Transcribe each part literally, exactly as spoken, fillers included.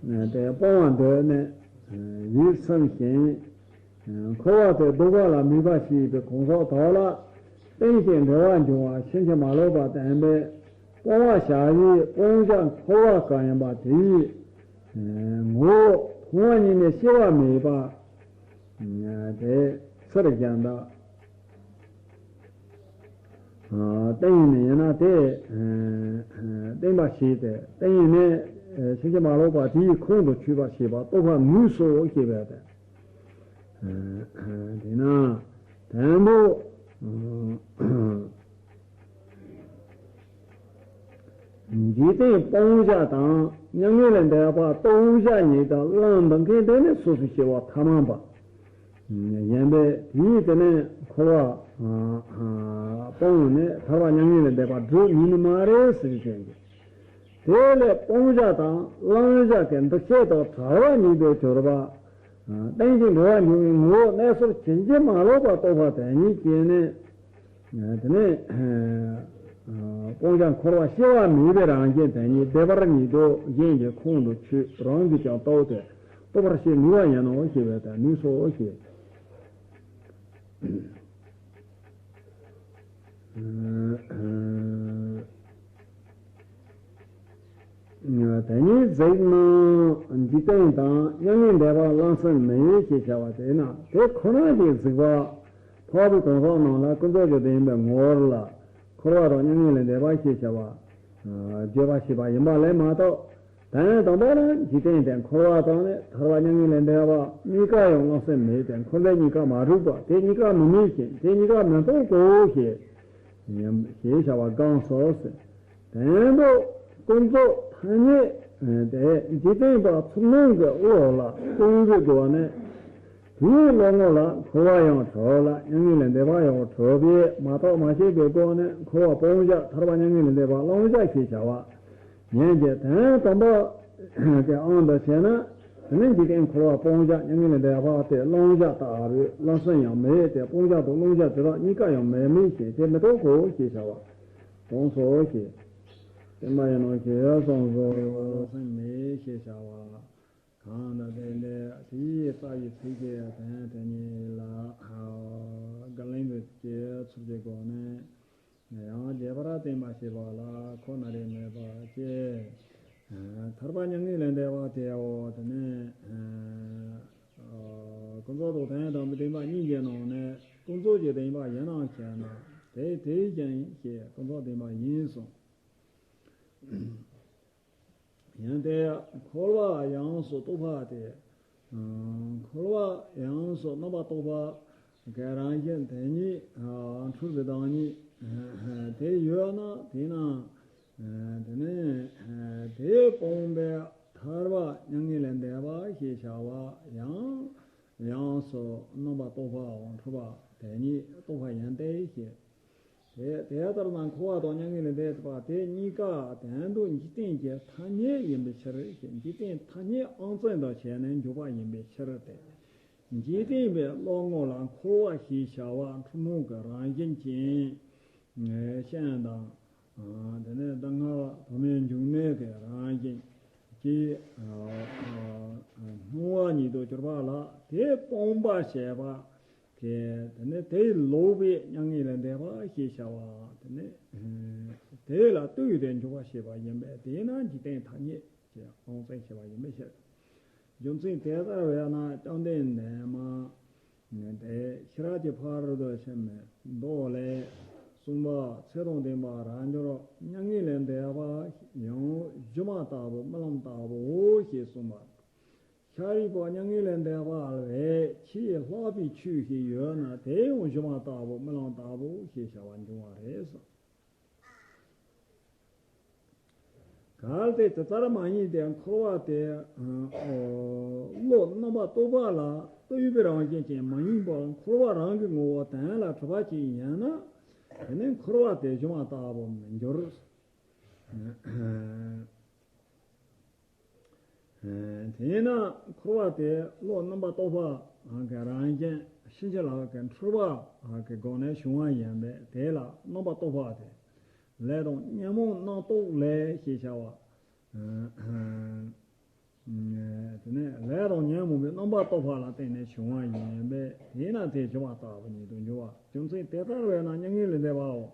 དེ་སྤོང་བར་འདོད་ནས་ཡིད་ཚིམ་ཞིང་། འཁོར་བ་དེ་ལྡོག་པ་ལ་མོས་པ་ཞེས་པའི་གང་ཟག་དག་ལ། རྟེན་ཅིང་འབྲེལ་བར་འབྱུང་བ་ཕྱིན་ཅི་མ་ལོག་པར་བསྟན་པས། སྤོང་བར་བྱ་བའི་སྤོང་བྱ་འཁོར་བ་གང་ཡིན་པ་དེའི་ངོ་བོ་མཐོང་བ་ཉིད་ནས་སྐྱེ་བ་མེད་པ། དེ་ཚུར་གཞན་དག་རྟེན་ཡིན་ནས་ཡིན་ན་དེ། བརྟེན་པ་ཞེས་ཏེ་རྟེན་ཡིན་ནས་ཕྱིན་ཅི་མ་ལོག་པ་དེའི་ཁོང་དུ་ཆུད་པ་ཞེས་པ་རྟོགས་པ་ནུས་སོ་ཞེས་པས་ཏེ། དེས་ན་དང་པོ། འཇིག་རྟེན་སྤོང་བྱ་དང་མྱ་ངན་ལས་འདས་པ་རྟོགས་བྱ་གཉིས་དང་བླང་འདི་མཁན་དེ་ནི་སོ་སོའི་སྐྱེ་བོ་ཐ་མལ་པ་ཡིན་པས། དེའི་དེ་ནི་འཁོར་བ་སྤོང་ནས་ཐར་པ་མྱ་ངན་ལས་འདས་པ་སྒྲུབ་ནུས་ནི་མ་རེད་ཟེར་བའི་དོན་གྱིས། དེ་ལས་སྤོང་བྱ་དང་བླང་བྱ་གི་འདུ་བྱེད་དང་བྲལ་བ་ཉིད་དུ་གྱུར་པ། རྟེན་ཅིང་འབྲེལ་བར་འབྱུང་བའི་ངོ་བོ་གནས་ཚུལ་ཕྱིན་ཅི་མ་ལོག་པ་རྟོགས་པ་དེ་ཉིད་ཀྱིས་ནི། དེ་ནས་སྤོང་བྱ་འཁོར་བ་སྐྱེ་བ་མེད་པའི་རང་བཞིན་དེ་ཉིད་བདེན་པར་ཉིད་དུ་གཞན་གྱི་ཁོང་དུ་ཆུད། རང་གིས་ཀྱང་རྟོགས་ཏེ་རྟོགས་པར་བྱེད་ནུས་པ་ཡིན་ནོ་ཞེས་པའི་དོན་ནུས་སོ་ཞེས། དེ་ཉིད་གཟིགས་ན་འཇིག་རྟེན་དང་མྱ་ངན་འདས་པ་བླང་སེམས་མེད་ཅེས་བྱ་བ་དེས་ན། དེ་ཁོ་ན་ཞིག་གཟིགས་པ། འཕགས་པའི་གང་ཟག་རྣམས་ལ་ཀུན་རྫོབ་ཀྱི་བདེན་པའི་ངོ་བོ་ལ་འཁོར་བ་དང་མྱ་ངན་ལས་འདས་པ་ཞེས་བྱ་བ་བརྗོད་པ་ཞེས་པ་ཡིན་པ་ལས་མ་གཏོགས། དོན་དམ་པར་འཇིག་རྟེན་དེ་འཁོར་བ་དང་ནི་ཐར་པ་མྱ་ངན་ལས་འདས་པ་གཉིས་ཀ་ཡང་བླང་སེམས་མེད་དེ། འཁོར་འདས་གཉིས་ཀ་མ་གྲུབ་པ། དེ་གཉིས་ཀ་མི་དམིགས་ཤིང་དེ་གཉིས་ཀ་མི་རྟོག་གོ་ཞེས། ཞེས་བྱ་བ་གང་སོ་ཟེར། དོན་དུ་ཀུན་རྫོབ་ཐ་སྙད་དེ་འཇིག་རྟེན་པ་ཚུར་སྣང་གི་བློ་ལ་ལྟོས་པའི་སྒོ་ནས། དེའི་བློ་ངོ་ལ་འཁོར་བ་ཡང་གྲོལ་ལ་མྱ་ངན་ལས་འདས་པ་ཡང་གྲོལ་བས་མ་བརྟགས་མ་དཔྱད་པའི་སྒོ་ནས་འཁོར་བ་སྤོང་བྱ་ཐར་པ་མྱ་ངན་ལས་འདས་པ་བླང་བྱ་ཞེས་བྱ་བ་ཡིན་གྱི། དོན་དམ་པ་གི་དབང་དུ་བྱས་ན། དེ་ནི་འཇིག་རྟེན་འཁོར་བ་སྤོང་བྱ་མྱ་ངན་ལས་འདས་པ་དེ་བླང་བྱ་ལྟ་བུའི་བླང་སེམས་ཡང་མེད་དེ། སྤོང་བྱ་དང་བླང་བྱ་དེ་དག་གཉིས་ཀ་ཡང་མེད་མིན་ཞེས་དེ་མི་རྟོག་གོ་ཞེས་བྱ་བ་གང་སོ་ཞེས། བསྟན་པ་ཡིན་ནོ་ཞེས་གསུངས་སོ། བླང་སེམས་མེད་ཞེས་བྱ་བ། གང་ལྟར་དེ་འདྲའི་དེའི་རྩ་བའི་ཚིག་གི་དོན་དེ་ཉིད་ལ་རྒྱུན་ལྡན་གྱི་ཚུལ་གྱི་སྒོ་ནས་ཡང་རྒྱས་པར་བསྟན་པ་ཞེས་པ་ལ་ཁོ་ན་རེ་མེད་པ་སྟེ། ཐར་པ་མྱ་ངན་ལས་འདས་པ་དེའོ། དེ་ནི་ཀུན་རྫོབ་དང་དོན་དམ་པའི་བདེན་པ་གཉིས་ཀྱི་ནང་ནས་ཀུན་རྫོབ་ཀྱི་བདེན་པ་ཡིན་ནམ་ཞེ་ན། དེ་དེའི་རྐྱེན་ཞེས་ཀུན་རྫོབ་བདེན་པ་ཡིན་གསུངས། ཡང་དེ་འཁོར་བ་ཡོངས་སུ་རྟོག་པ་སྟེ། འཁོར་བ་ཡོངས་སུ་རྣམ་པར་རྟོག་པ་གི་རང་བཞིན་དེ་ཉིད་འཁྲུལ་པའི་བདག་ཉིད་དེ་ཡོད་ན། དེས་ན་དེ་ནི་དེ་སྤངས་པའི་ཐར་པ་མྱ་ངན་ལས་འདས་པ་ཞེས་བྱ་བ་ཡང་ཡོངས་སུ་རྣམ་པར་རྟོག་པའམ་འཁྲུལ་པ་དེ་ཉིད་རྟོགས་པ་ཡིན་ཏེ་ཞེས། དེ་དེ་ལྟར་ན་འཁོར་བ་དང་མྱ་ངན་ལས་འདས་པ་དེ་གཉིས་ཀ་དོན་དུ་འཇིག་རྟེན་གྱི་ཐ་སྙད་ཡིན་པའི་ཕྱིར། འཇིག་རྟེན་ཐ་སྙད་དབང་བཙན་དུ་བྱས་ནས་འཇོག་པ་ཡིན་པའི་ཕྱིར་ཏེ། འཇིག་རྟེན་པའི་བློ་ངོ་ལ་འཁོར་བ་ཞེས་བྱ་བ་འཁྲུལ་སྣང་གི་རང་བཞིན་ཅན་ཤིང་དང་། དེ་ནས་སྡུག་བསྔལ་བུད་མེད་འབྱུང་གནས་ཀྱི་རང་བཞིན་གྱིས་སྣང་བ་ཉིད་དུ་གྱུར་པ་ལ་དེ་སྤངས་པ་ཞེས་པ། དེ་དེ་ནི་དེ་ལོག་པའི་མྱ་ངན་ལས་འདས་པ་ཞེས་བྱ་བ་དེ་ནི། དེ་ལ་ལྟོས་ཏེ་འཇོག་པ་ཞེས་པ་ཡིན་པས། དེས་ན་འཇིག་རྟེན་ཐ་སྙད་ཀྱི་དབང་བཙན་ཞེས་པ་ཡིན་པའི་ཕྱིར། རྒྱུ་མཚན་དེ་ལྟར་བས་ན་བཅོམ་ལྡན་འདས་མ་དེ་ཤེས་རབ་ཀྱི་ཕ་རོལ་ཏུ་ཕྱིན་མའི་མདོ་ལས་གསུངས་པ། ཚེ་དང་ལྡན་པ་རབ་འབྱོར་མྱ་ངན་ལས་འདས་པ་ཡང་སྒྱུ་མ་ལྟ་བུ་རྨི་ལམ་ལྟ་བུའོ་ཞེས་གསུངས་པ། ཤཱ་རིའི་བུ་མྱ་ངན་ལས་འདས་པ་ལས་ཆེས་ལྷག་པའི་ཆོས་ཤིག་ཡོད་ན་དེ་ཡང་སྒྱུ་མ་ལྟ་བུ་རྨི་ལམ་ལྟ་བུ་ཞེས་བྱ་བ་འབྱུང་བ་རེད་གསུངས། གལ་ཏེ་དེ་ལྟར་མ་ཡིན་ཏེ་འཁོར་བ་དེ་བློ་རྣམ་པར་རྟོག་པ་ལ་ལྟོས་པའི་རང་བཞིན་ཅན་མ་ཡིན་པར་འཁོར་བ་རང་གི་ངོ་བོ་དོན་ལ་གྲུབ་པ་ཅིག་ཡིན་ན། དེ་ནི་འཁོར་བ་དེ་སྒྱུ་མ་ལྟ་བུར་མི་འགྱུར། དེས་ན་འཁོར་བ་དེ་བློ་རྣམ་པར་རྟོག་པ་གི་རང་བཞིན་ཕྱིན་ཅི་ལོག་གི་འཁྲུལ་པ་གི་སྒོ་ནས་བྱུང་བ་ཡིན་པས། དེ་ལ་རྣམ་པར་རྟོག་པ་དེ་ལས་དང་ཉོན་མོངས་རྣམ་རྟོག་ལས་ཞེས་བྱ་བ། ཉོན་མོངས་པའི་རྣམ་པར་རྟོག་པ་ལ་བརྟེན་ནས་བྱུང་བ་ཡིན་པས། དེས་ན་དེ་བྱ་བ་ལྟ་བུ་ཉིད་དུ་འགྱུར་བ། རྒྱུ་མཚན་དེ་ལྟར་བས་ན་མྱ་ངན་ལས་འདས་པའོ།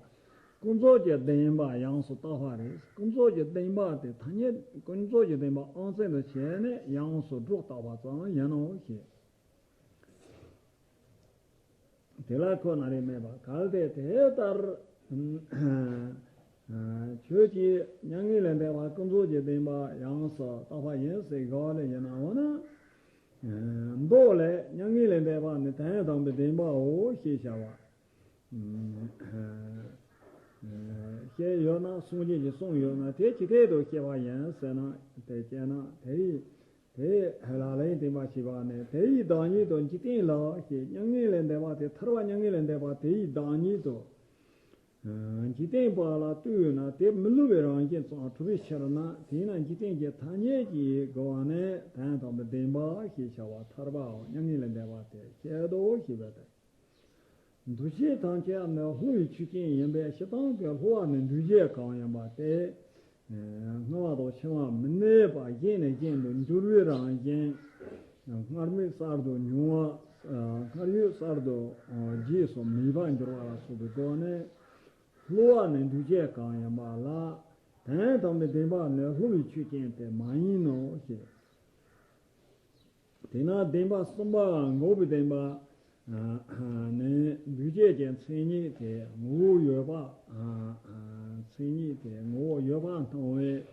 ཀུན་རྫོབ་ཀྱི་བདེན་པ་ཡོངས་སུ་རྟོགས་པ་རེད། ཀུན་རྫོབ་ཀྱི་བདེན་པ་དེ་ཐ་སྙད་ཀུན་རྫོབ་ཀྱི་བདེན་པ་དབང་བཙན་དུ་བྱས་ནས་ཡོངས་སུ་སྒྲུབ་བཏགས་པ་ཙམ་ཡིན་ནོ་ཞེས། དེ་ལ་ཁོ་ན་རེ་སྨྲས་པ། གལ་ཏེ་དེ་ལྟར་ཁྱོད་ཀྱིས་མྱ་ངན་ལས་འདས་པ་ཀུན་རྫོབ་ཀྱི་བདེན་པ་ཡོངས་སུ་རྟོགས་པ་ཡིན་ཟེར་གོ་ལེ་ཡིན་ནའང་ན། མདོ་ལས་མྱ་ངན་ལས་འདས་པ་ནི་དོན་དམ་པའི་བདེན་པའོ་ཞེས་བྱ་བ། བཤད་ཡོད་ན། སངས་རྒྱས་ཀྱིས་གསུངས་ཡོད་ན་དེ་ཇི་སྐད་དུ་བཤད་པ་ཡིན་ཟེར་ན། དེ་བྱས་ན་དེ་ཡི་དེ་ལ་ལན་བསྟན་པ་ཞེས་པ་ནི་དེ་ཡི་བདག་ཉིད་དུ་འཇིག་རྟེན་ལ་ཞེས། མྱ་ངན་ལས་འདས་པ་དེ་ཐར་པ་མྱ་ངན་ལས་འདས་པ་དེ་ཡི་བདག་ཉིད་དུ་འཇིག་རྟེན་པ་ལ་ལྟོས་ན་དེ་མི་བསླུ་བའི་རང་བཞིན་ཙམ་གྲུབ་པའི་ཕྱིར་ན། དེས་ན་འཇིག་རྟེན་གྱི་ཐ་སྙད་ཀྱིས་གོ་བ་ནི་དོན་དམ་པའི་བདེན་པ་ཞེས་བྱ་བ་ཐར་པའམ་མྱ་ངན་ལས་འདས་པ་དེ་བཤད་དོ་ཞེས་པ་སྟེ། འདུ་བྱེད་ཐམས་ཅད་ནི་བསླུ་བའི་ཆོས་ཅན་ཡིན་པས་སྤྱིར་བཏང་གི་བསླུ་བ་ནི་འདུ་བྱེད་གང་ཡིན་པ་སྟེ། སྔ་བ་དང་ཕྱི་མ་མི་གནས་པ་གཞན་ནས་གཞན་དུ་འགྱུར་བའི་རང་བཞིན། སྔར་མེད་གསར་དུ་འབྱུང་བ། སྔར་ཡོད་གསར་དུ་རྗེས་སུ་མེད་པར་འགྱུར་བ་ལ་སོགས་པའི་སྒོ་ནས་བསླུ་བ་ནི་འདུ་བྱེད་གང་ཡིན་པ་ལ། དོན་དམ་པའི་བདེན་པ་ནི་བསླུ་བའི་ཆོས་ཅན་དེ་མ་ཡིན་ནོ་ཞེས། དེས་ན་བདེན་པ་གསུམ་པ་འགོག་པའི་བདེན་པ་ནི་འདུ་བྱེད་ཀྱི་མཚན་ཉིད་དེ་ངོ་བོ་ཡོད་པ། མཚན་ཉིད་དེ་ངོ་བོ་ཡོད་པར་སྣང་བས་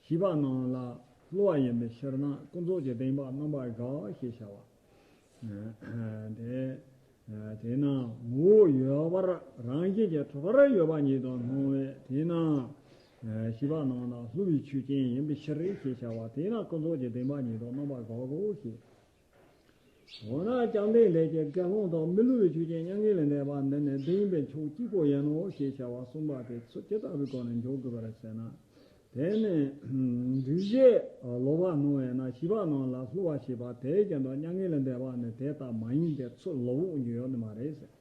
ཤེས་པ་རྣམས་ལ་བསླུ་བ་ཡིན་པའི་ཕྱིར་ན་ཀུན་རྫོབ་ཀྱི་བདེན་པ་རྣམ་པར་དགག་ཞེས་བྱ་བ། དེ་དེས་ན་ངོ་བོ་ཡོད་པར་རང་བཞིན་གྱིས་གྲུབ་པར་ཡོད་པ་ཉིད་དུ་སྣང་བས། དེས་ན་ཤེས་པ་རྣམས་ལ་བསླུ་བའི་ཆོས་ཅན་ཡིན་པའི་ཕྱིར་ཞེས་བྱ་བ། དེས་ན་ཀུན་རྫོབ་ཀྱི་བདེན་པ་ཉིད་དུ་རྣམ་པར་དགག་གོ་ཞེས། འོ་ན་བཅོམ་ལྡན་འདས་ཀྱིས་དགེ་སློང་དག་མི་བསླུ་བའི་ཆོས་ཅན་མྱ་ངན་ལས་འདས་པ་འདི་ནི་བདེན་པའི་ཕྱོགས་གཅིག་པུ་ཡིན་ནོ་ཞེས་བྱ་བ་གསུངས་པ་དེ་ཚུལ་ཇི་ལྟ་བུའི་སྒོ་ནས་འཇོག་དགོས་པ་རེད་ཟེར་ན། དེ་ནི་འདུ་བྱེད་ལོག་པར་སྣང་བས་ན་ཤེས་པ་རྣམས་ལ་བསླུ་བ་བྱེད་པ་དེ་བཞིན་དུ་མྱ་ངན་ལས་འདས་པ་ནི་དེ་ལྟ་མ་ཡིན་ཏེ། ཚུལ་ལོག་པོ་ཡོད་ནི་མ་རེད་ཟེར།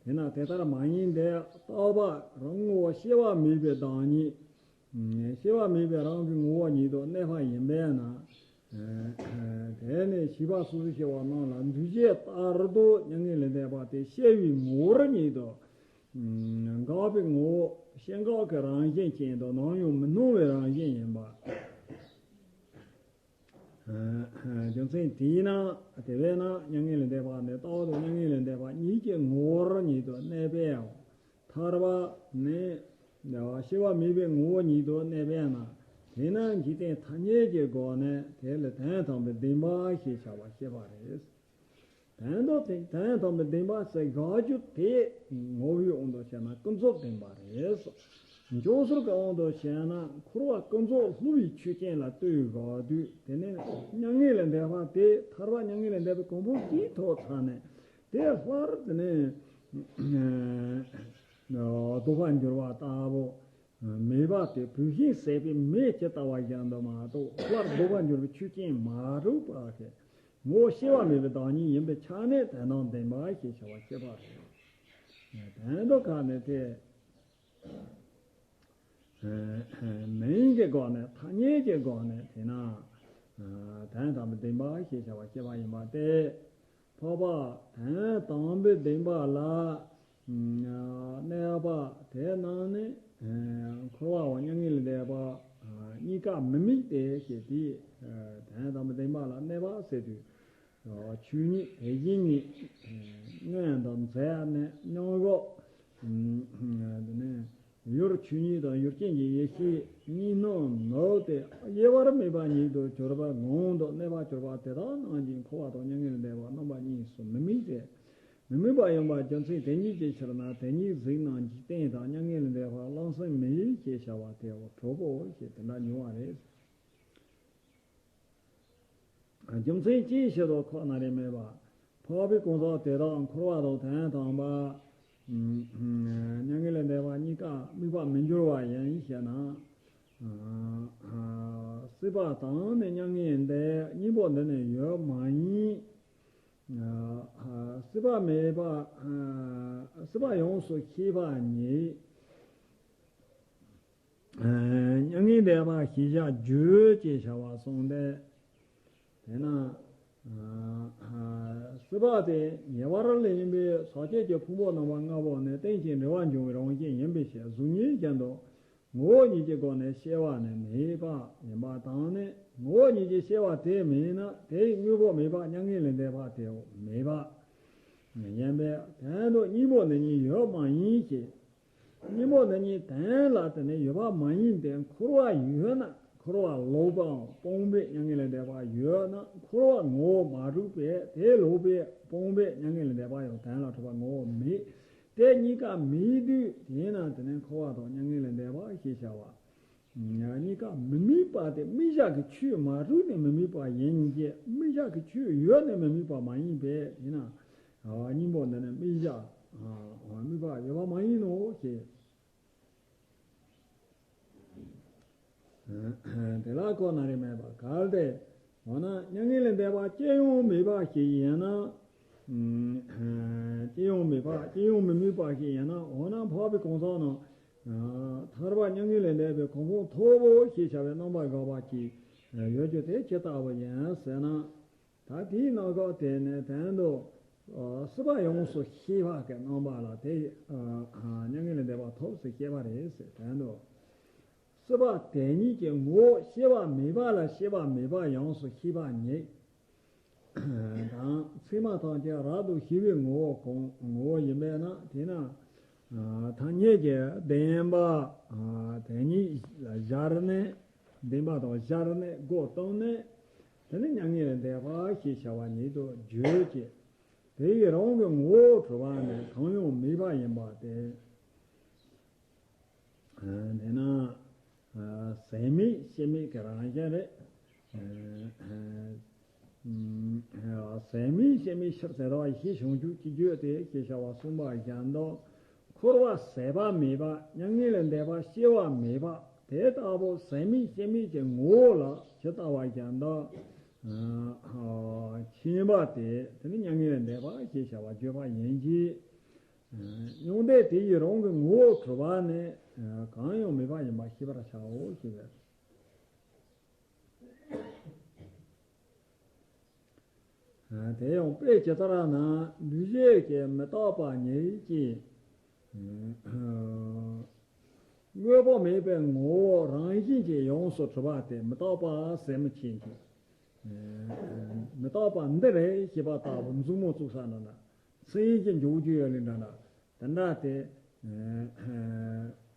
དེས་ན་དེ་ལྟར་མ་ཡིན་ཏེ་རྟག་པ་རང་ངོ་བོ་སྐྱེ་བ་མེད་པའི་བདག་ཉིད། སྐྱེ་བ་མེད་པའི་རང་གི་ངོ་བོ་ཉིད་དུ་གནས་པ་ཡིན་པས་ན། དེ་ནི་བྱིས་པ་སོ་སོ་སྐྱེ་བོ་རྣམས་ལ་འདུ་བྱེད་ལྟར་དུ་མྱ་ངན་ལས་འདས་པ་དེ་སྐྱེ་བའི་ངོ་བོ་ཉིད་དུ་འགག་པའི་ངོ་བོ་སྐྱེ་འགག་གི་རང་བཞིན་ཅན་དུ་ནམ་ཡང་མི་སྣང་བའི་རང་བཞིན་ཡིན་པ། རྒྱུ་མཚན་དེས་ན། དེ་བས་ན་མྱ་ངན་ལས་འདས་པ་ནི་རྟག་ཏུ་མྱ་ངན་ལས་འདས་པ་ཉིད་ཀྱི་ངོ་བོར་ཉིད་དུ་གནས་པའམ། ཐར་པ་ནི་སྐྱེ་བ་མེད་པའི་ངོ་བོ་ཉིད་དུ་གནས་པས་ན། དེས་ན་འཇིག་རྟེན་ཐ་སྙད་ཀྱི་སྒོ་ནས་དེ་ལ་དོན་དམ་པའི་བདེན་པ་ཞེས་བྱ་བ་བཤད་པ་རེད། དོན་དམ་དེ་དོན་དམ་པའི་བདེན་པ་ཟེར་དགག་རྒྱུ་དེ་ངོ་བོའི་དབང་དུ་བྱས་ན་ཀུན་རྫོབ་བདེན་པ་རེད། འཇོག་ཚུལ་གྱི་དབང་དུ་བྱས་ན་འཁོར་བ་ཀུན་རྫོབ་བསླུ་བའི་ཆོས་ཅན་ལ་ལྟོས་དགོས་དུས། དེ་ནི་མྱ་ངན་ལས་འདས་པ་དེ་ཐར་པ་མྱ་ངན་ལས་འདས་པའི་གོ་འཕང་དེའི་ཐོག་ཚར་ནས་དེ་སླར་དེ་ནི་ལྡོག་པར་འགྱུར་བ་ལྟ་བུ། མེད་པ་དེ་བུད་ཤིང་ཟད་པའི་མེ་ཇི་ལྟ་བ་བཞིན་དུ་མ་གཏོགས་སླར་ལྡོག་པར་འགྱུར་བའི་ཆོས་ཅན་མ་གྲུབ་པ་དེ་ངོ་བོ་སྐྱེ་བ་མེད་པའི་བདག་ཉིད་ཡིན་པའི་ཆ་ནས་དོན་དམ་བདེན་པ་ཞེས་བྱ་བ་བཤད་པ་རེད། དོན་དུ་ཁ་ནས་དེ་མིང་གི་སྒོ་ནས་ཐ་སྙད་ཀྱི་སྒོ་ནས་དེས་ན་དོན་དམ་པའི་བདེན་པ་ཞེས་བྱ་བ་བཤད་པ་ཡིན་པ་སྟེ། འཕགས་པ་དོན་དམ་པའི་བདེན་པ་ལ་གནས་པ་དེ་རྣམས་ནི་འཁོར་བའམ་མྱ་ངན་ལས་འདས་པ་གཉིས་ཀ་མི་དམིགས་ཏེ་ཞེས་དེའི་དོན་དམ་པའི་བདེན་པ་ལ་གནས་པ་ཟེར་དུས། ཆོས་ཉིད་དེ་བཞིན་ཉིད་མངོན་དུ་མཛད་ནས་མྱང་འོག་དེ་ནས་ཡུལ་ཆོས་ཉིད་དང་ཡུལ་ཅན་གྱི་ཡེ་ཤེས་གཉིས་སྣང་ནུབ་སྟེ་དབྱེ་བར་མེད་པ་ཉིད་དུ་གྱུར་པ་ངང་དུ་གནས་པར་གྱུར་པ་དེ་དག་རྣམས་ཀྱང་འཁོར་བ་དང་མྱ་ངན་ལས་འདས་པ་རྣམ་པ་གཉིས་སུ་མི་དམིགས་ཏེ། མི་དམིགས་པ་ཡིན་པ་རྒྱུ་མཚན་དེ་ཉིད་ཀྱི་ཕྱིར་ན་དེ་ཉིད་གཟིགས་ན་འཇིག་རྟེན་དང་མྱ་ངན་ལས་འདས་པ་རློམ་སེམས་མེད་ཅེས་བྱ་བ་དེའོ། གྲོགས་པོ་ཞེས་དེ་འདྲ་མྱོང་བ་རེད། རྒྱུ་མཚན་ཅིའི་ཕྱིར་དུ་ཁོ་ན་རེ་མེད་པ། འཕགས་པའི་གང་ཟག་དེ་དག་འཁོར་བ་དང་དོན་དམ་པ། མྱ་ངན་ལས་འདས་པ་གཉིས་ཀ་དམིགས་པ་མི་འགྱུར་བ་ཡིན་ཞེ་ན། སྲིད་པ་དང་ནི་མྱ་ངན་འདས་གཉིས་པོ་འདི་ནི་ཡོད་མ་ཡིན། སྲིད་པ་མེད་པ། སྲིད་པ་ཡོངས་སུ་ཤེས་པ་ཉིད། མྱ་ངན་འདས་པ་ཤེས་བྱ་རྒྱུ་ཅེས་བྱ་བ་གསུངས་ཏེ། དེས་ན་ སྲིད་པ་སྟེ་ཉེ་བར་ལེན་པའི་ཟག་བཅས་ཀྱི་ཕུང་པོ་རྣམ་པ་ལྔ་པོ་ནི་རྟེན་ཅིང་འབྲེལ་བར་འབྱུང་བའི་རང་བཞིན་ཡིན་པའི་ཕྱིར། གཟུགས་ཉིད་ཀྱང་དུ་ངོ་བོ་ཉིད་ཀྱི་སྒོ་ནས་སྐྱེ་བ་ནི་མེད་པ་ཡིན་པ་དང་ནི། ངོ་བོ་ཉིད་ཀྱི་སྐྱེ་བ་དེ་མེད་ན་དེའི་དངོས་པོ་མེད་པ་མྱ་ངན་ལས་འདས་པ་དེའོ། མེད་པ་ཡིན་པས་དོན་དུ་གཉིས་པོ་འདི་གཉིས་ཡོད་མ་ཡིན་ཞེས། གཉིས་པོ་འདི་གཉིས་དོན་ལ་དེ་ནི་ཡོད་པ་མ་ཡིན་ཏེ། འཁོར་བ་ཡོད་ན་འཁོར་བ་ལོག་པའམ་སྤངས་པས་མྱ་ངན་ལས་འདས་པ་ཡོད་ན། འཁོར་བ་ངོ་བོ་མ་གྲུབ་པས་དེ་ལོག་པས་སྤངས་པས་མྱ་ངན་ལས་འདས་པ་ཡང་དོན་ལ་གྲུབ་པ་ངོ་བོ་མེད། དེ་གཉིས་ཀ་མེད་དུས་དེས་ན་དེ་ནི་འཁོར་བ་དང་མྱ་ངན་ལས་འདས་པ་ཞེས་བྱ་བ། གཉིས་ཀ་མི་དམིགས་པ་སྟེ་དམིགས་བྱ་གི་ཆོས་མ་གྲུབ་ནས་མི་དམིགས་པ་ཡིན་གྱི། དམིགས་བྱ་གི་ཆོས་ཡོད་ནས་མི་དམིགས་པ་མ་ཡིན་པས་དེས་ན། གཉིས་པོ་འདི་ནི་དམིགས་བྱ་དམིགས་པ་ཡོད་པ་མ་ཡིན་ནོ་ཞེས། དེ་ལ་ཁོ་ན་རེ་མེད་པ་གལ་ཏེ། འོ་ན་མྱ་ངན་ལས་འདས་པ་སྐྱེ་ཡང་མེད་པ་ཞིག་ཡིན་ན། སྐྱེ་ཡང་མེད་པ་སྐྱེ་ཡང་མི་དམིགས་པ་ཞིག་ཡིན་ན། འོ་ན་འཕགས་པའི་གང་ཟག་རྣམས་ཐར་པ་མྱ་ངན་ལས་འདས་པའི་གོ་འཕང་ཐོབ་བོ་ཞེས་བྱ་བའི་རྣམ་པར་དགག་པ་ཅིག་ཡོད་རྒྱུ་དེ་ཇི་ལྟ་བུ་ཡིན་ཟེར་ན། ད་དེའི་རྣམ་གཞག་དེ་ནི་དོན་དུ་སྲིད་པ་ཡོངས་སུ་ཤེས་པ་གི་རྣམ་པ་ལ་དེ་མྱ་ངན་ལས་འདས་པ་ཐོབ་ཟེར་བཤད་པ་རེད་ཟེར། དོན་དུ་སྲིད་པ་དེ་ཉིད་ཀྱི་ངོ་བོ་ཤེས་པ་མེད་པ་ལ་ཤེས་པ་མེད་པ་ཡོངས་སུ་ཤེས་པ་ཉིད་དང་། ཚད་མ་ཐམས་ཅད་རབ་ཏུ་ཞི་བའི་ངོ་བོ་གང་ངོ་བོ་ཡིན་པས་ན། དེས་ན་ཐ་སྙད་ཀྱི་བདེན་པ་དེ་ཉིད་ལ་སྦྱར་ནས། བདེན་པ་དང་སྦྱར་ནས་སྒོ་བསྟུན་ནས། དེ་ནི་མྱ་ངན་ལས་འདས་པ་ཞེས་བྱ་བ་ཉིད་དུ་བརྗོད་ཅིང་། དེ་ཡི་རང་གི་ངོ་བོ་གྲུབ་པ་ནི་གང་ཡང་མེད་པ་ཡིན་པ་སྟེ། དེས་ན་ཟད་མེད་ཤེས་མེད་ཀྱི་རང་བཞིན་རེད། ཟད་མེད་ཤེས་མེད་ཕྱིར་ཟད་པ་ཡེ་ཤེས་བྱང་ཆུབ་ཀྱི་རྒྱུ་སྟེ་ཞེས་བྱ་བ་གསུངས་པ་བཞིན་དུ། འཁོར་བ་ཟད་པ་མེད་པ་མྱ་ངན་ལས་འདས་པ་སྐྱེ་བ་མེད་པ་དེ་ལྟ་བུ་ཟད་མེད་ཤེས་མེད་ཀྱི་ངོ་བོ་ལ་ཇི་ལྟ་བ་བཞིན་དུ་མཁྱེན་པ་དེ་དེ་ནི་མྱ་ངན་ལས་འདས་པ་ཞེས་བྱ་བ་བརྗོད་པ་ཡིན་གྱི། མྱང་འདས་དེ་ཡི་རང་གི་ངོ་བོ་གྲུབ་པ་ནི་གང་ཡང་མེད་པ་ཡིན་པ་ཤེས་པར་བྱའོ་ཞེས་པས། དེ་ཡང་དཔེ་ཇི་ལྟར་ན་འདུས་བྱས་ཀྱི་མི་རྟག་པ་ཉིད་ཀྱིས། དངོས་པོ་མེད་པའི་ངོ་བོ་རང་བཞིན་གྱིས་ཡོངས་སུ་གྲུབ་པ་སྟེ་མི་རྟག་པ་ཟད་མི་ཤེས་ཀྱི། མི་རྟག་པ་འདི་རེད་ཞེས་པ་ལྟ་བུ་མཛུབ་མོ་བཙུགས་ས་འདྲ་འདྲ། མཚན་གྱི་འཇོག་རྒྱུ་ཡོད་ལེ་འདྲ་འདྲ། དེ་འདྲ་སྟེ།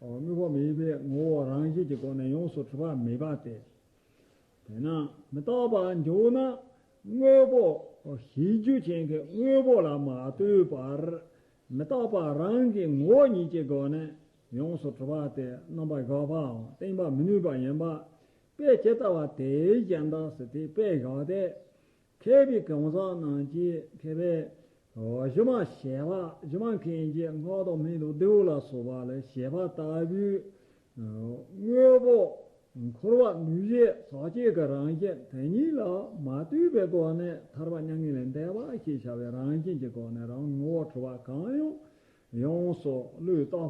དངོས་པོ་མེད་པའི་ངོ་བོ་རང་བཞིན་གྱི་སྒོ་ནས་ཡོངས་སུ་གྲུབ་པ་མེད་པ་སྟེ། དེས་ན་མི་རྟག་པ་འཇོག་ན་དངོས་པོ་ཤེས་རྒྱུ་ཅན་གྱི་དངོས་པོ་ལ་མ་ལྟོས་པར། མི་རྟག་པ་རང་གི་ངོ་བོ་ཉིད་ཀྱི་སྒོ་ནས་ཡོངས་སུ་གྲུབ་པ་སྟེ་རྣམ་པར་དགག་པའམ་བསྟན་པ་མི་ནུས་པ་ཡིན་པ། དཔེ་ཇི་ལྟ་བ་དེ་བཞིན་དུ་ཟེར་ཏེ་དཔེ་བཞག་སྟེ། མཁས་པའི་གང་ཟག་རྣམས་ཀྱིས་མཁས་པའི་གཞུང་མ་བཤད་པ་གཞུང་མ་མཁན་གྱི་སྔགས་དང་སྨན་དང་རྡེའུ་ལ་སོགས་པ་ལ་བཤད་པ་ལྟ་བུའི་དངོས་པོ་འཁོར་བ་འདུས་བྱས་ཟག་བཅས་ཀྱི་རང་བཞིན་དེ་ཉིད་ལ་མ་ལྟོས་པའི་སྒོ་ནས་ཐར་པ་མྱ་ངན་ལས་འདས་པ་ཞེས་བྱ་བའི་རང་བཞིན་གྱི་སྒོ་ནས་རང་ངོ་བོ་གྲུབ་པ་གང་ཡང་ཡོངས་སུ་བློས་བཏགས་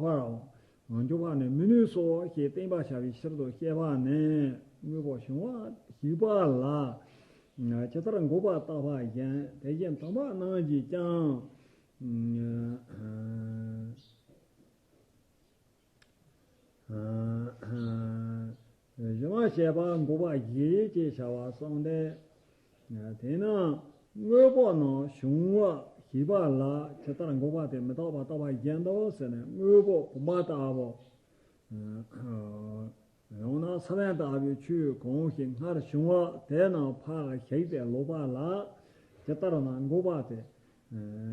པའམ་འཇོག་པ་ནི་མི་ནུས་སོ་ཞེས་བསྟན་པ་བྱ་བའི་ཕྱིར་དུ་བཤད་པ་ནི་དངོས་པོ་བྱུང་བ་ཞིག་པ་ལ་ཇི་ལྟར་འགོག་པ་བརྟག་པ་བཞིན་དེ་བཞིན་དམ་པ་རྣམས་ཀྱིས་ཀྱང་གཞུང་མ་བཤད་པ་འགོག་པ་བཞི་ཅེས་བྱ་བ་གསུངས་ཏེ། དེས་ན་དངོས་པོ་རྣམས་བྱུང་བ་ཞིག་པ་ལ་ཇི་ལྟར་འགོག་པ་དེ་མི་རྟག་པ་བརྟག་པ་བཞིན་དུ་ཟེར་ནས་དངོས་པོ་བུམ་པ་ལྟ་བུ། ཡང་ན་ས་བོན་ལྟ་བུའི་ཆོས་གང་ཞིག་སྔར་བྱུང་བ་དེ་རྣམས་ཕར་ཞིག་སྟེ་ལོག་པ་ལ་ཇི་ལྟར་ན་འགོག་པ་སྟེ།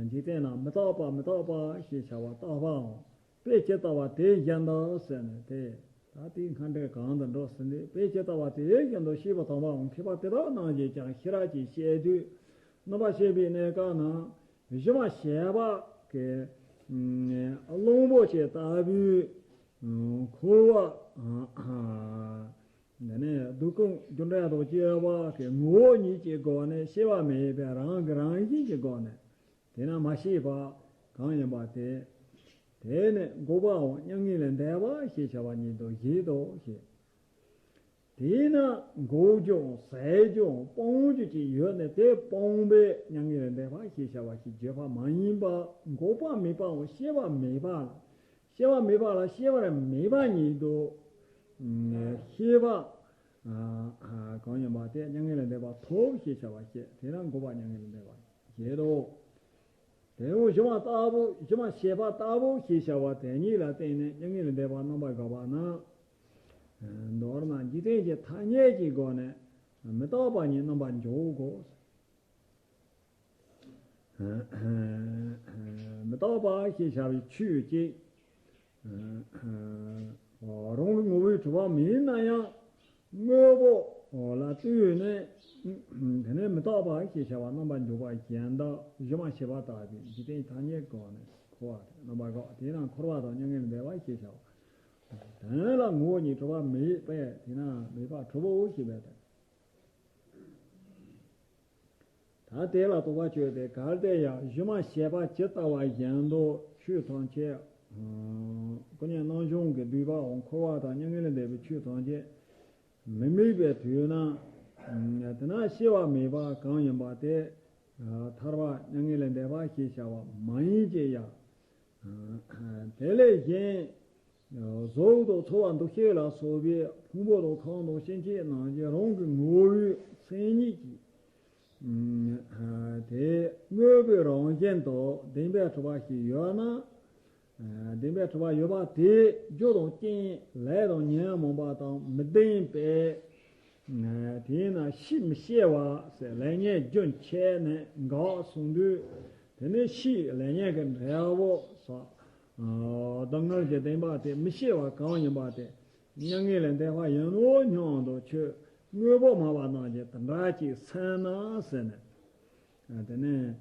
འཇིག་རྟེན་ན་མི་རྟག་པ་མི་རྟག་པ་ཞེས་བྱ་བ་བརྟག་པའམ་དཔེ་ཇི་ལྟ་བ་དེ་བཞིན་དུ་ཟེར་ནས་དེ། ད་དེའི་མཁའ་འགྲོ་གང་དུ་འགྲོ་ཟིན་ཏེ་དཔེ་ཇི་ལྟ་བ་དེ་བཞིན་དུ་ཤེས་པ་དམ་པའམ་མཁས་པ་དེ་དག་རྣམས་ཀྱིས་ཀྱང་ཤེས་རབ་ཀྱིས་བཤད་དུས་རྣམ་པར་ཤེས་པའི་གནས་སྐབས་ན་གཞི་མ་བྱས་པ་གི་གླང་པོ་ཆེ་ལྟ་བུའི་འཁོར་བ་འདི་ནས་སྡུག་ཀུན་རྒྱུ་འབྲས་དང་བཅས་པ་གི་ངོ་བོ་ཉིད་ཀྱི་སྒོ་ནས་ཤེས་པ་མེད་པའི་རང་གི་རང་བཞིན་གྱི་སྒོ་ནས། དེས་ན་མ་ཤེས་པ་གང་ཡིན་པ་དེ། དེ་ནི་འགོག་པའམ་མྱ་ངན་ལས་འདས་པ་ཞེས་བྱ་བ་ཉིད་དུ་བཞེད་དོ་ཞེས། དེས་ན་འགོག་རྒྱུའང་ཟད་རྒྱུའང་སྤང་རྒྱུ་ཅིག་ཡོད་ནས། དེ་སྤངས་པས་མྱ་ངན་ལས་འདས་པ་ཞེས་བྱ་བ་ཞིག་བརྗོད་པ་མ་ཡིན་པ། འགོག་པ་མེད་པའམ་སྐྱེ་བ་མེད་པ་ལ། སྐྱེ་བ་མེད་པ་ལ་སྐྱེ་བ་མེད་པ་ཉིད་དུ་ཤེས་པ་གང་ཡིན་པ་དེ་མྱ་ངན་ལས་འདས་པ་ཐོབ་ཞེས་བྱ་བ་བཤད། དེས་ན་འགོག་པ་མྱ་ངན་ལས་འདས་པ་བྱེད་དོ། དེ་ཡང་སྒྱུ་མ་ལྟ་བུ། སྒྱུ་མ་བྱས་པ་ལྟ་བུ་ཞེས་བྱ་བ་དེ་ཉིད་ལ་བརྟེན་ནས་མྱ་ངན་ལས་འདས་པ་རྣམ་པར་དག་པ་ན། མདོར་ན་འཇིག་རྟེན་གྱི་ཐ་སྙད་ཀྱི་སྒོ་ནས་མི་རྟག་པ་ཉིད་རྣམ་པར་འཇོག་གོ། མི་རྟག་པ་ཞེས་བྱ་བའི་ཆོས་ཅིག་རང་གི་ངོ་བོས་གྲུབ་པ་མིན་ན་ཡང་། དངོས་པོ་ལ་ལྟོས་ནས། དེ་ནས་མི་རྟག་པ་ཞེས་བྱ་བ་རྣམ་པར་འཇོག་པ་གཞན་དག་སྒྱུ་མ་བྱས་པ་ལྟ་བུའི་འཇིག་རྟེན་ཐ་སྙད་ཀྱི་སྒོ་ནས་འཁོར་བ་དེ་རྣམ་པར་དག། དེས་ན་འཁོར་བ་དང་མྱ་ངན་ལས་འདས་པ་ཞེས་བྱ་བ་དོན་ལ་ངོ་བོ་ཉིད་གྲུབ་པ་མེད་པས། དེས་ན་མེད་པ་གྲུབ་བོ་ཞེས་པས་ཏེ། ད་དེ་ལ་དོགས་པ་གཅོད་དེ། གལ་ཏེ་ཡང་སྒྱུ་མ་བྱས་པ་ཇི་ལྟ་བ་བཞིན་དུ་ཆོས་ཐམས་ཅད། ཀུན་མཉམ་རྣམ་བྱུང་གི་སྡུད་པའམ་འཁོར་བ་དང་མྱ་ངན་ལས་འདས་པའི་ཆོས་ཐམས་ཅད་མི་དམིགས་པའི་དུས་ན། དེ་ན་སྐྱེ་བ་མེད་པ་གང་ཡིན་པ་དེ་ཐར་པ་མྱ་ངན་ལས་འདས་པ་ཞེས་བྱ་བ་མ་ཡིན་གྱི་ཡང་། དེ་ལས་གཞན་གཟུགས་དང་ཚོར་བ་འདུ་ཤེས་ལ་སོགས་པའི་ཕུང་པོ་དང་ཁམས་དང་སྐྱེ་མཆེད་རྣམས་ཀྱི་རང་གི་ངོ་བོའི་མཚན་ཉིད་ཀྱིས་དེ་དངོས་པོའི་རང་བཞིན་དུ་བདེན་པར་གྲུབ་པ་ཞིག་ཡོད་ན། བདེན་པར་གྲུབ་པ་ཡོད་པ་དེ་རྒྱུ་དང་རྐྱེན་ལས་དང་ཉོན་མོངས་པ་དང་མི་ལྡན་པས། དེས་ན་ཤི་མི་ཤེས་པ་ཟེར་ལེགས་ཉེས་རྒྱུན་ཆད་ནས་འགག་སོང་དུས། དེ་ནས་ཤི་ལེགས་ཉེས་ཀྱི་འབྲས་བུ་སོགས་སྡུག་བསྔལ་གྱི་བདེན་པ་དེ་མི་ཤེས་པ་གང་ཡིན་པ་དེ་མྱ་ངན་ལས་འདས་པ་ཡིན་ནོ་སྙམ་དུ་ཆོས་དངོས་པོ་སྨྲ་བ་རྣམས་ཀྱིས་དེ་འདྲ་ཅིག་སེམས་ན་ཟེར་ནས། དེ་ནས་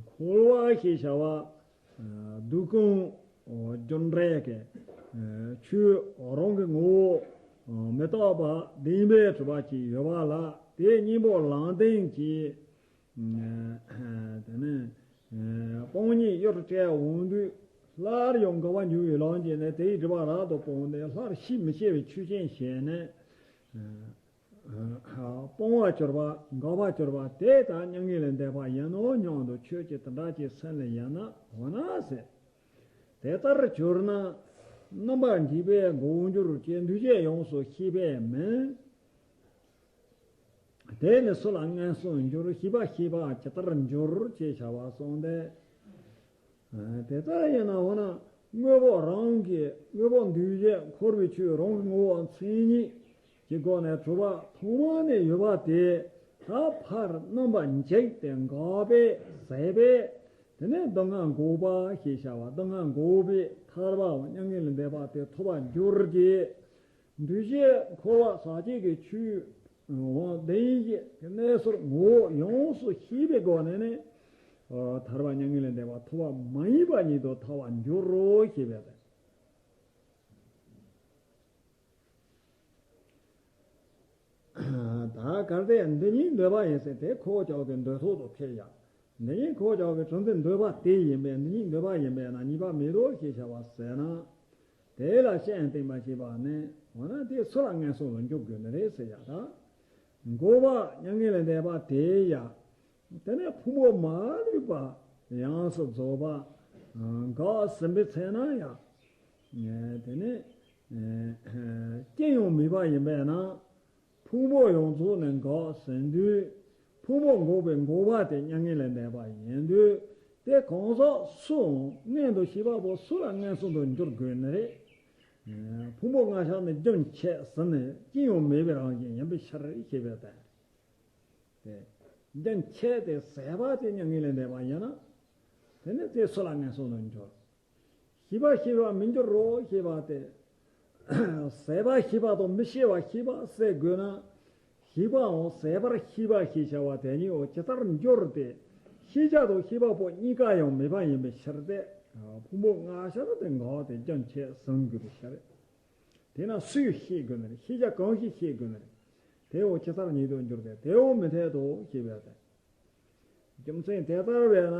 འཁོར་བ་ཞེས་བྱ་བ་སྡུག་ཀུན་རྒྱུ་འབྲས་ཀྱི་ཆོས་རང་གི་ངོ་བོ་མི་རྟག་པ་བདེན་པར་གྲུབ་པ་ཅིག་ཡོད་པ་ལ། དེ་གཉིས་པོ་ལམ་བདེན་གྱི་དེ་ནས་སྤང་གཉེན་གཡུ་སྒྲ་བྲལ་འོང་དུས། སླར་ཡང་འགག་པར་འགྱུར་བའི་ལམ་གྱིས་ནི་དེའི་སྒྲིབ་པ་རབ་ཏུ་སྤངས་ཏེ། སླར་ཤི་མི་ཤེས་པའི་ཆོས་ཅན་ཞིག་ནི་སྤོང་བར་གྱུར་པ་འགག་པར་གྱུར་པ་དེ་ལྟར་མྱ་ངན་ལས་འདས་པ་ཡིན་ནོ་སྙམ་དུ་ཆོས་ཀྱི་དེ་འདྲ་ཅིག་སེམས་ལ་ཡོད་ན། འོ་ན་ཟེར། དེ་ལྟར་གྱུར་ན་རྣམ་པར་འཇིག་པས་འགོག་འགྱུར་གྱི། འདུས་བྱས་ཡོངས་སུ་ཤེས་པས་མིན། དེ་ནི་སུ་ལ་ངན་སོང་འགྱུར། ཤེས་པ་ཤེས་པ་ཇི་ལྟར་འགྱུར་ཅེས་བྱ་བ་གསུངས་ཏེ། དེ་ལྟར་ཡིན་ན་འོ་ན་དངོས་པོ་རང་གི་དངོས་པོ་འདུས་བྱས་འཁོར་བའི་ཆོས་རང་གི་ངོ་བོ་མཚན་ཉིད་ཀྱི་སྒོ་ནས་གྲུབ་པ་ཐོག་མ་ནས་ཡོད་པ་དེ་ད་ཕར་རྣམ་པར་འཇིག་སྟེ་འགག་པས་ཟད་པས། དེ་ནས་སྡུག་བསྔལ་འགོག་པ་ཞེས་བྱ་བ། སྡུག་བསྔལ་འགོག་པའི་ཐར་པའམ་མྱ་ངན་ལས་འདས་པ་དེ་ཐོབ་པར་འགྱུར་གྱི། འདུས་བྱས་འཁོར་བ་ཟག་བཅས་ཀྱི་ཆོས་དབང་ལྡན་ཞིང་གནས་ཚུལ་ངོ་བོ་ཡོངས་སུ་ཤེས་པའི་སྒོ་ནས་ནི། ཐར་པ་མྱ་ངན་ལས་འདས་པ་ཐོབ་པ་མ་ཡིན་པ་ཉིད་དུ་ཐལ་བར་འགྱུར་རོ་ཞེས་པས། ད་གལ་ཏེ་འདི་ཉིད་འདོད་པ་ཡིན་ཟེར་དེ་ཁོ་བོ་ཅག་གི་འདོད་ཐོག་ཏུ་ཁེལ་ཡ། འདི་ཉིད་ཁོ་བོ་ཅག་གི་གྲུབ་འབྲས་འདོད་པ་དེ་ཡིན་པས། འདི་ཉིད་འདོད་པ་ཡིན་པས་ན་གཉིས་པ་མེད་དོ་ཞེས་བྱ་བ་ཟེར་ན། དེ་ལ་སྤྱན་འདྲེན་པ་ཞེས་པ་ནི་འོ་ན་དེ་སུ་ལ་ངན་སོང་དུ་འཇུག་དགོས་ནི་རེད་ཟེར་ཡ་ད། འགོག་པ་མྱ་ངན་ལས་འདས་པ་དེ་ཡ། དེ་ནས་ཕུང་པོ་མ་ལུས་པ་ཡོངས་སུ་རྫོགས་པ་འགག་ཟིན་པའི་ཚེ་ན་ཡ། དེ་ནས་རྐྱེན་ཡང་མེད་པ་ཡིན་པས་ན། ཕུང་པོ་ཡོངས་རྫོགས་ནས་འགག་ཟིན་དུས། ཕུང་པོ་འགོག་པའི་འགོག་པ་དེ་མྱ་ངན་ལས་འདས་པ་ཡིན་དུས། དེ་གང་ཟག་སུའང་མངོན་དུ་ཤེས་པ་པོ་སུ་ལ་ངན་སོང་དུ་འགྱུར་དགོས་ནི་རེད། ཕུང་པོ་ལྔ་ཆ་ནི་རྒྱུན་ཆད་ཟིན་ནས་རྐྱེན་ཡང་མེད་པའི་རང་བཞིན་ཡིན་པའི་ཕྱིར་ཞེས་པས་ཏེ། དེ་རྒྱུན་ཆད་དེ་ཟད་པ་དེ་མྱ་ངན་ལས་འདས་པ་ཡིན་ན། དེ་ནི་དེ་སུ་ལ་ངན་སོང་དུ་འགྱུར། ཤེས་པ་ཤེས་པ་མི་འགྱུར་རོ་ཞེས་པ་སྟེ། ཟད་པ་ཤེས་པ་དང་མི་ཤེས་པ་ཤེས་པ་ཟེར་དགོས་ན། ཤེས་པའང་ཟད་པར་ཤེས་པ་ཞེས་བྱ་བ་དེ་ཉིད་འོ་ཇི་ལྟར་འགྱུར་ཏེ། ཤེས་བྱ་དང་ཤེས་པ་པོ་གཉིས་ཀ་ཡང་མེད་པ་ཡིན་པའི་ཕྱིར་ཏེ། ཕུང་པོ་ལྔ་ཆར་དེ་འགག་སྟེ་རྒྱུན་ཆད་ཟིན་དགོས་པའི་ཕྱིར། དེས་ན་སུས་ཤེས་དགོས་ནི་རེད། ཤེས་བྱ་གང་ཞིག་ཤེས་དགོས་ནི་རེད། དེ་འོ་ཇི་ལྟར་ཉིད་དུ་འགྱུར་ཏེ་དེ་འོ་མི་འཐད་དོ་ཞེས་པས་ཏེ། རྒྱུ་མཚན་དེ་ལྟར་བས་ན་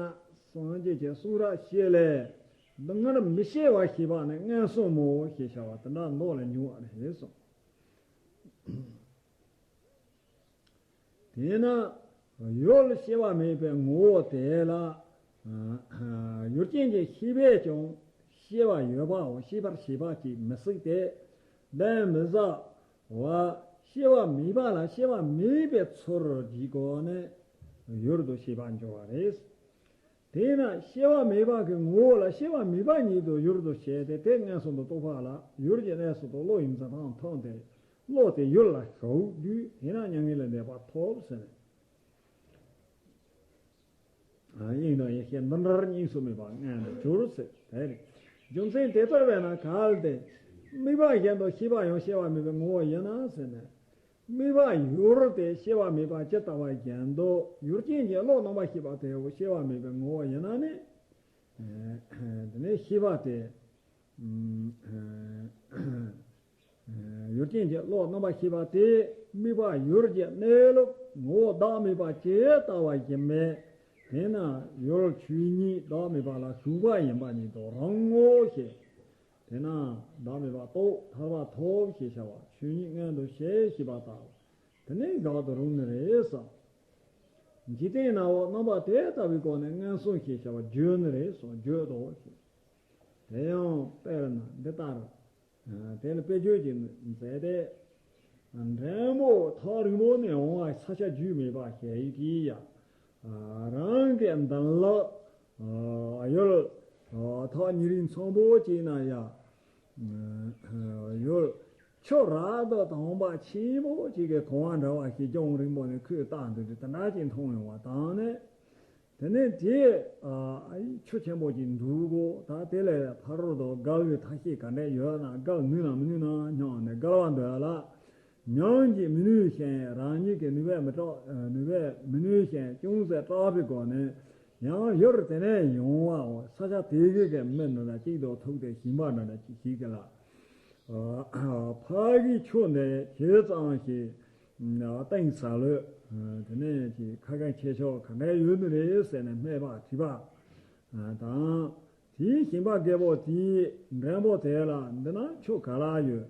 སངས་རྒྱས་ཀྱི་གསུང་རབ་བཤད་ལས། སྡུག་བསྔལ་མི་ཤེས་པ་ཤེས་པ་ནི་ངན་སོང་མོ་ཞེས་བྱ་བ་དེ་འདྲ་མདོ་ལས་འབྱུང་བ་རེད་གསུངས། དེས་ན་ཡུལ་སྐྱེ་བ་མེད་པའི་ངོ་བོ་དེ་ལ། ཡུལ་ཅན་གྱི་ཤེས་པས་ཀྱང་སྐྱེ་བ་ཡོད་པའོ། ཤེས་པར་བྱེད་པ་ཅིག་མི་སྲིད་དེ། གདན་མི་ཟ་བ། སྐྱེ་བ་མེད་པ་ལ་སྐྱེ་བ་མེད་པའི་ཚུལ་གྱི་སྒོ་ནས་ཡུལ་དུ་ཤེས་པར་འགྱུར་བ་རེད། དེས་ན་སྐྱེ་བ་མེད་པ་གི་ངོ་བོ་ལ་སྐྱེ་བ་མེད་པ་ཉིད་དུ་ཡུལ་དུ་བྱས་ཏེ། དེ་མངོན་སུམ་དུ་རྟོགས་པ་ལ་ཡུལ་གྱི་གནས་སུ་དུ་བློ་ཡི་འཛིན་སྟངས་མཐོང་སྟེ། བློ་དེ་ཡུལ་ལ་ཞུགས་དུས། དེས་ན་མྱ་ངན་ལས་འདས་པ་ཐོབ་ཟེར་ནས། དབྱིངས་དང་ཡེ་ཤེས་འདི་འདྲར་གཉིས་སུ་མེད་པ་མངོན་དུ་གྱུར་ཟེར། དེ་རེད། རྒྱུ་མཚན་དེ་ལྟར་བས་ན་གལ་ཏེ་དམིགས་པ་བཞིན་དུ་ཤེས་པ་ཡང་སྐྱེ་བ་མེད་པའི་ངོ་བོ་ཡིན་ན་ཟེར་ནས། དམིགས་པ་ཡུལ་དེ་སྐྱེ་བ་མེད་པ་ཇི་ལྟ་བ་བཞིན་དུ་ཡུལ་ཅན་གྱི་བློ་རྣམ་པར་ཤེས་པ་དེའོ་སྐྱེ་བ་མེད་པའི་ངོ་བོ་ཡིན་ན་ནི། དེ་ནས་ཤེས་པ་དེ། ཡུལ་ཅན་གྱི་བློ་རྣམ་པར་ཤེས་པ་དེ་དམིགས་པ་ཡུལ་གྱི་གནས་ལུགས་ངོ་བོ་བདག་མེད་པ་ཇི་ལྟ་བ་བཞིན་མེད། དེས་ན་ཡུལ་ཆོས་ཉིད་བདག་མེད་པ་ལ་ཞུགས་པ་ཡིན་པ་ཉིད་དུ་རང་ངོ་ཞེས། དེས་ན་བདག་མེད་པ་རྟོགས་ཐར་པ་ཐོབ་ཞེས་བྱ་བ་ཆོས་ཉིད་མངོན་དུ་བྱས་ཞེས་པ་ལྟར། དེ་ནས་དགག་ཏུ་རུང་ནི་རེད་བསམ། འཇིག་རྟེན་ནའོ་རྣམ་པ་དེ་ལྟ་བུའི་སྒོ་ནས་མངོན་སུམ་ཞེས་བྱ་བ་བརྗོད་ནི་རེད་བསམ། བརྗོད་དོ་ཞེས། དེ་ཡང་དཔེར་ན་འདི་ལྟར། དེ་ལ་དཔེ་བརྗོད་ཀྱི་མཛད་དེ། འགྲེང་བུ་ཐག་རིང་པོ་ནས་འོང་བ་ས་ཆ་རྒྱུས་མེད་པ་ཞིག་གིས་ཡ། རང་གི་མདུན་ལ། ཡུལ། ཐག་ཉེ་རིང་ཚང་པོ་ཅིག་ན་ཡ། ཡུལ། ཆུ་རབ་ཏུ་དྭངས་པ་ཆེན་པོ་ཅིག་གི་གོང་བ་འདྲ་བ་ཞིག་རྒྱང་རིང་པོ་ནས་ཁོས་བལྟས་འདུག་དུས་དེ་འདྲ་ཅིག་མཐོང་ཡོང་བ་དང་ནི། དེ་ནས་དེ། ཆུ་ཆེན་པོ་ཅིག་འདུག་གོ། ད་དེ་ལས་ཕ་རོལ་ཏུ་བརྒལ་བའི་ཐབས་ཤེས་ག་འདྲ་ཡོད་ན། བརྒལ་ནུས་ན་མི་ནུས་ན་སྙམ་ནས་བརྒལ་བ་འདོད་ལ། ཉམས་ཀྱིས་མི་ནུས་ཤིང་རང་ཉིད་ཀྱི་ནུས་པས་མི་སྐྲག་ནུས་པས་མི་ནུས་ཤིང་ཅུང་ཟད་སྐྲག་པའི་སྒོ་ནས་ཡང་ཡུལ་དེ་ནས་ཡོང་བའོ། ས་ཆ་དེ་གའི་གི་མི་འདྲ་འདྲ་ཅིག་དང་ཐུག་སྟེ་ཞིང་པ་འདྲ་འདྲ་ཅིག་ཞིག་གི་ལ། ཕ་གི་ཆུ་འདི་ཇི་ཙམ་ཞིག་གཏིང་ཟབ་ལོས། དེ་ནས་ཀྱི་ཁ་ཁ་ཆེ་ཆོག་ག་འདྲ་ཡོད་ནི་རེད་ཟེར་ནས་སྨྲས་པ་དྲིས་པ་དང་། དེའི་ཞིང་པ་རྒད་པོ་དེས་འགྲེང་བུ་དེ་ལ། འདི་ན་ཆུ་ག་ལ་ཡོད།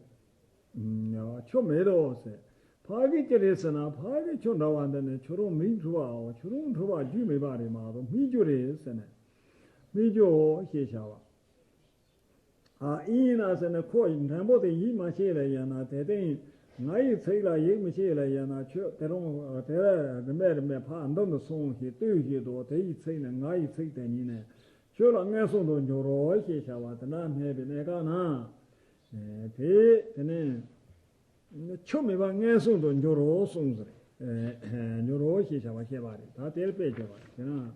ཆུ་མེད་དོ་ཟེར། ཕ་གི་ཅི་རེད་ཟེར་ན། ཕ་གི་ཆུ་འདྲ་བ་འདི་ནི་ཆུ་རུང་མིག་འཁྲུལ་བའོ། ཆུ་རུང་འཁྲུལ་བ་རྒྱུས་མེད་པ་རེད་མ་གཏོགས་སྨིག་རྒྱུ་རེད་ཟེར་ནས། སྨིག་རྒྱུའོ་ཞེས་བྱ་བ། ཨ་ཨིན་ན་ཟེར་ནས་ཁོ་འགྲེང་བུ་དེ་ཡིད་མ་ཆེས་ལ་ཡིན་ན། དེ་སྟེང་ང་ཡི་ཚིག་ལ་ཡིད་མི་ཆེས་ལ་ཡིན་ན། ཁྱོད་དེ་རུང་དེ་རིམ་པས་རིམ་པས་ཕར་མདུན་དུ་སོང་ཞིག་ལྟོས་ཤིག་དང་། དེ་ཡི་ཚིག་ནས་ང་ཡི་ཚིག་དེ་ཉིད་ནས་ཁྱོད་ལ་མངོན་སུམ་དུ་འགྱུར་རོ་ཞེས་བྱ་བ་དེ་འདྲ་སྨྲས་པའི་གནས་སྐབས་ན། དེ་དེ་ནས། ཆུ་མེད་པ་མངོན་སུམ་དུ་འགྱུར་རོ་གསུངས་ཟེར། འགྱུར་རོ་ཞེས་བྱ་བ་བཤད་པ་རེད། ད་དེར་དཔེ་བརྗོད་པ་རེད། དེ་ན།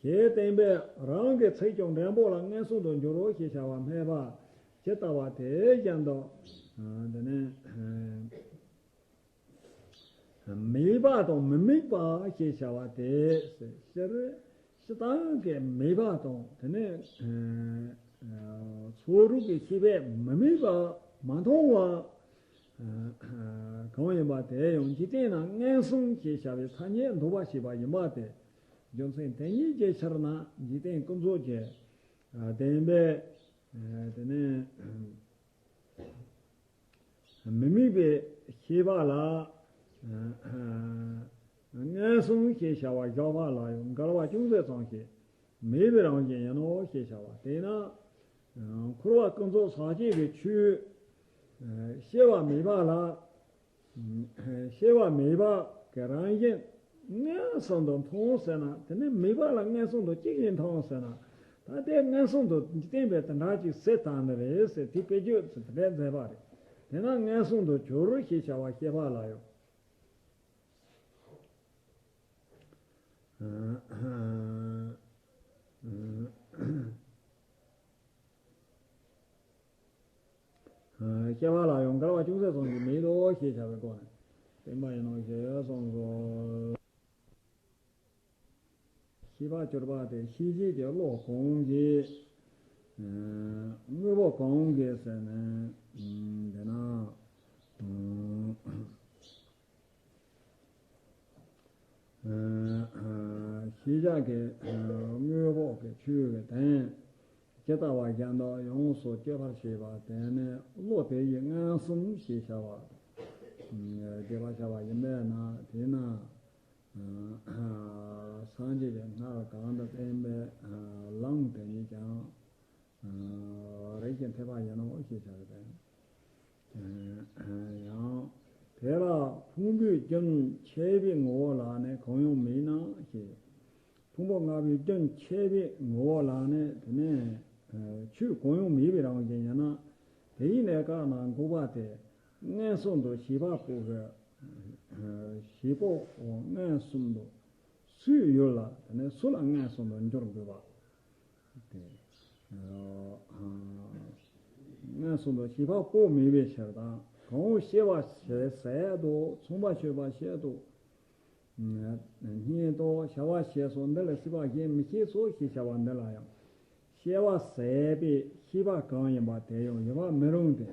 ཞེས་བསྟན་པས་རང་གི་ཚིག་ཀྱང་འགྲེང་བུ་ལ་མངོན་སུམ་དུ་འགྱུར་རོ་ཞེས་བྱ་བ་སྨྲས་པ་ཇི་ལྟ་བ་དེ་བཞིན་དུ། འདི་ནི། མེད་པ་དང་མི་དམིགས་པ་ཞེས་བྱ་བ་དེ། སྤྱིར་སྤྱིར་བཏང་གི་མེད་པ་དང་། དེ་ནས་ཚོགས་དྲུག་གི་ཤེས་པས་མི་དམིགས་པ་མ་མཐོང་བ། གང་ཡིན་པ་དེ་ཡང་འཇིག་རྟེན་ན་མངོན་སུམ་ཞེས་བྱ་བའི་ཐ་སྙད་འདོགས་པ་བྱས་པ་ཡིན་པ་སྟེ། རྒྱུ་མཚན་དེ་ཉིད་ཀྱི་ཕྱིར་ན་འཇིག་རྟེན་ཀུན་རྫོབ་ཀྱི་བདེན་པས། དེ་ནས་མི་དམིགས་པའི་ཤེས་པ་ལ། མངོན་སུམ་ཞེས་བྱ་བ་བཞག་པ་ལ་ཡང་འགལ་བ་ཅུང་ཟད་ཙམ་ཞིག་མེད་པའི་རང་བཞིན་ཡིན་ནོ་ཞེས་བྱ་བ་དེས་ན། འཁོར་བ་ཀུན་རྫོབ་ཟག་བཅས་པའི་ཆོས། སྐྱེ་བ་མེད་པ་ལ། སྐྱེ་བ་མེད་པ་གི་རང་བཞིན་མངོན་སུམ་དུ་མཐོང་ཟེར་ན། དེ་ནི་མེད་པ་ལ་མངོན་སུམ་དུ་གཅིག་ཡིན་མཐོང་ཟེར་ན། ད་དེ་མངོན་སུམ་དུ་འཇིག་རྟེན་པས་དེ་འདྲ་ཅིག་ཟེར་བཏང་ནི་རེད་ཟེར། དེ་དཔེ་བརྗོད་ཚུལ་དེ་འདྲ་མཛད་པ་རེད། དེས་ན་མངོན་སུམ་དུ་གྱུར་ཞེས་བྱ་བ་སྐྱེ་བ་ལ་ཡང་། སྐྱེ་བ་ལ་ཡང་འགལ་བ་ཅུང་ཟད་ཙམ་ཞིག་མེད་དོ་ཞེས་བྱ་བའི་སྒོ་ནས་བསྟན་པ་ཡིན་ནོ་ཞེས་གསུངས་སོ། ཤེས་པར་གྱུར་པ་དེ་ཤེས་བྱེད་ཀྱི་བློ་གང་གིས། དངོས་པོ་གང་གིས་ཟེར་ནས། འདི་ན། ཤེས་བྱ་གི་དངོས་པོ་གི་ཆོས་ཀྱི་དོན་ཇི་ལྟ་བ་བཞིན་དུ་ཡོངས་སུ་དཔྱོད་པར་བྱེད་པ་དེ་ནི་བློ་དེ་ཡི་མངོན་སུམ་ཞེས་བྱ་བ། དགེ་བ་བྱ་བ་ཡིན་པས་ན། དེས་ན་ སངས་རྒྱས་ཀྱི་སྔགས་གང་དང་བསྟན་པའི་ལམ་དེ་ཉིད་ཀྱང་རིགས་ཀྱི་འཐད་པ་ཡིན་ནོ་ཞེས་བྱ་བའི་དོན། ཡང་དེ་ལ་ཕུང་པོའི་རྒྱུན་ཆད་པའི་ངོ་བོ་ལ་ནི་གང་ཡང་མེད་ན་ཞེས། ཕུང་པོ་ལྔ་པོའི་རྒྱུན་ཆད་པའི་ངོ་བོ་ལ་ནི་དེ་ནས་ཆོས་གང་ཡང་མེད་པའི་རང་བཞིན་ཡིན་ན། དེའི་གནས་སྐབས་ན་འགོག་པ་སྟེ། མངོན་སུམ་དུ་ཤེས་པ་པོ་གི། ཤེས་པ་པོ་མངོན་སུམ་དུ་སུའི་ཡུལ་ལ་དེ་ནས་སུ་ལ་མངོན་སུམ་དུ་འགྱུར་དགོས་པ། དེ། མངོན་སུམ་དུ་ཤེས་པ་པོ་མེད་པའི་ཕྱིར་དང་། གང་སྐྱེ་བ་ཟད་དོ། མཚུངས་པ་ཆོད་པ་ཟད་དོ། རྙེད་དོ། བྱ་བ་བྱས་སོ། འདི་ལ་སྲིད་པ་གཞན་མི་སྐྱེ་སོ་ཞེས་བྱ་བ་འདི་ལ་ཡང་། སྐྱེ་བ་ཟད་པའི་ཤེས་པ་གང་ཡིན་པ་དེ་ཡང་ཡོད་པར་མི་རུང་སྟེ།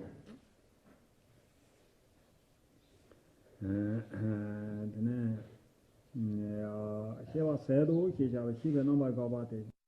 དེ་ནས། སྐྱེ་བ་ཟད་དོ་ཞེས་བྱ་བའི་ཤེས་པའི་རྣམ་པར་དགག་པ་སྟེ།